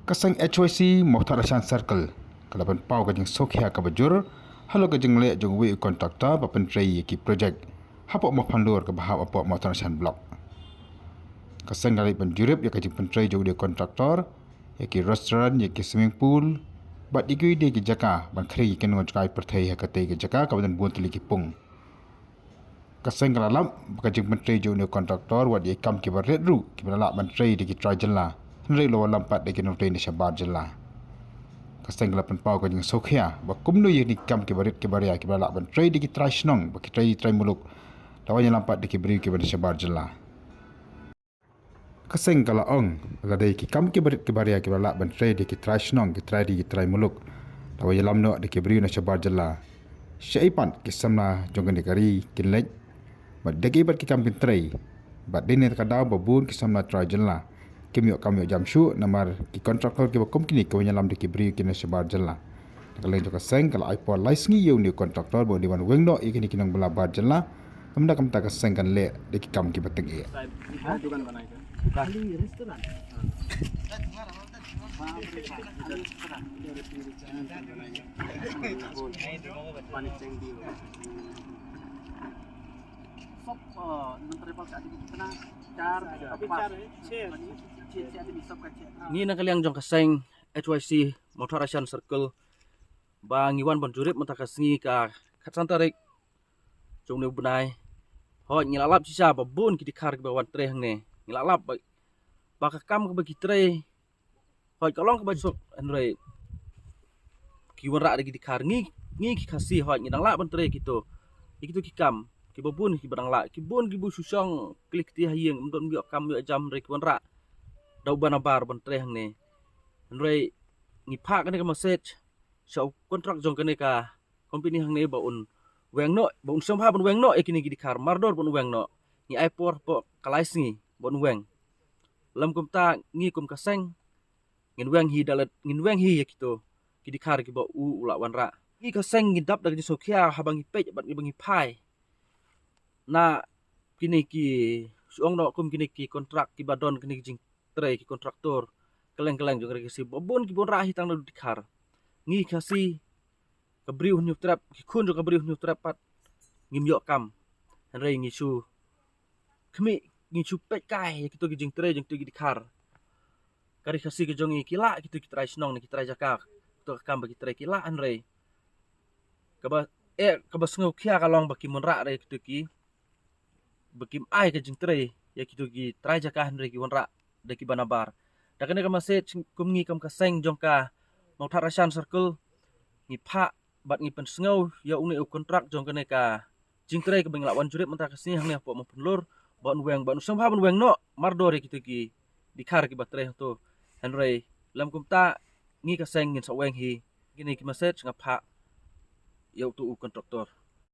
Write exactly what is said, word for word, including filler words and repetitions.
Ka seng H Y C Mawthadraishan Circle ka la pynpaw ka jingsngewkhia kaba jur halor ka jingleh jong uwei u kontraktor ba pyntrei ïa ki projek hapoh Mawphanlur kaba hap hapoh Mawthadraishan Block. Ka seng ka la leit ban jurip ïa ka jingpyntrei jong une u kontraktor ïa ki restaurant, ïa ki swimming pool bad ïa kiwei de ki jaka ban khring ïa ki nongjukai pyrthei ha katei ka jaka kaba don bun tylli ki pung. Ka seng ka la lap ba ka jingpyntrei jong une u kontraktor wat ïa ki kam kiba rit ruh kiba la lah ban trei da ki trai jylla, hynrei la wallam pat da ki nongtrei na shabar jylla. Ka seng ka la pynpaw ka jingsngewkhia ba kumno ïa kine ki kam kiba rit kiba ria kiba la lah ban trei da ki trai shnong bad ki trai, trai muluk la wan ïalam pat da ki briew kiba na shabar jylla. Ka seng ka la ong, lada ïa ki kam kiba rit kiba ria kiba la lah ban trei da ki trai shnong, ki trai ri, ki trai muluk la wan ïalam noh da ki briew na shabar jylla, shaei pat ki samla jong kane ka ri kin leit bad da kiei pat ki kam kin trei? Bad dei na kata ka daw ba bun ki samla trai jylla kim ïoh kam ïoh jam shuh namar ki kontraktor kiba kum kine ki wan ïalam da ki briew ki na shabar jylla. Na ka liang jong ka seng ka la ai por lai sngi ïa une u kontraktor ba un dei ban weng noh ïa kine ki nongbylla bar jylla. Namar kumta ka seng kan leh da ki kam kiba tyngeh. Ngi na ka liang jong ka seng H Y C Mawthadraishan Circle ba ngi wan ban jurip mynta ka sngi ka khatsan tarik jong une u bnai. Hooid, ngi la lap shisha ba bun ki dkhar kiba wan trei hangne. Ngi la lap ba, ba ka kam kaba ki trei, hooid, ka long kaba suk, hynrei ki wanrah da ki dkhar. Ngi, ngi ki Khasi, hooid, ngi dang lah ban trei kito, kito ki kam kiba bun kiba dang lah. Ki bun kiba shu shong kli kti ha ïing, ym don ïoh kam ïoh jam, hynrei ki wanrah da u banabar ban trei hangne. Hynrei ngi phah kane ka message sha u kontrak jong kane ka kompeni hangne ba un weng noh, ba un sngewbha ban weng noh ïa kine ki dkhar, mardor ban weng noh. Ngi ai por hapoh ka lai sngi ban weng. Lym kumta ngi kum ka seng ngin weng hi da lade, ngin weng hi ïa kito ki dkhar kiba u, u la wanrah. Ngi ka seng ngi dap da ka jingsngewkhia haba ngi peit bad ngi ba ngi phai na kine ki, shu ong noh kum kine ki kontrak kiba don kine ki jingtrei, ki kontraktor kylleng kylleng jong ka ri Khasi, ba bun kiba wanrah hi tang da u dkhar. Ngi Khasi, ka Bri u Hynñiewtrep, ki khun jong ka Bri u Hynñiewtrep pat ngim ïoh kam. Hynrei ngi shu khmih, ngi shu peit kai ïa kito ki jingtrei jong kito ki dkhar. Ka ri Khasi ka jong ngi ki lah kito ki trai shnong ne ki trai jaka, kito ka kam ba ki trei ki lah, hynrei kaba, eh, kaba sngewkhia ka long ba kim wanrah re kito ki, ba kim ai ka jingtrei ïa kito ki trai jaka, hynrei ki wanrah da ki banabar. Da kane ka message kum ngi kum ka seng jong ka Mawthadraishan Circle ngi phah bad ngi pynsngew ïa une u kontrak jong kane ka jingtrei kaba ngi la wan jurip mynta ka sngi hangne hapoh Mawphanlur, ba un weng, ba un sngewbha ban weng noh mardor ïa kito ki dkhar kiba trei hangto. Hynrei lym kumta ngi ka seng ngin sa weng hi. Kine ki message nga phah ïa uto u kontraktor.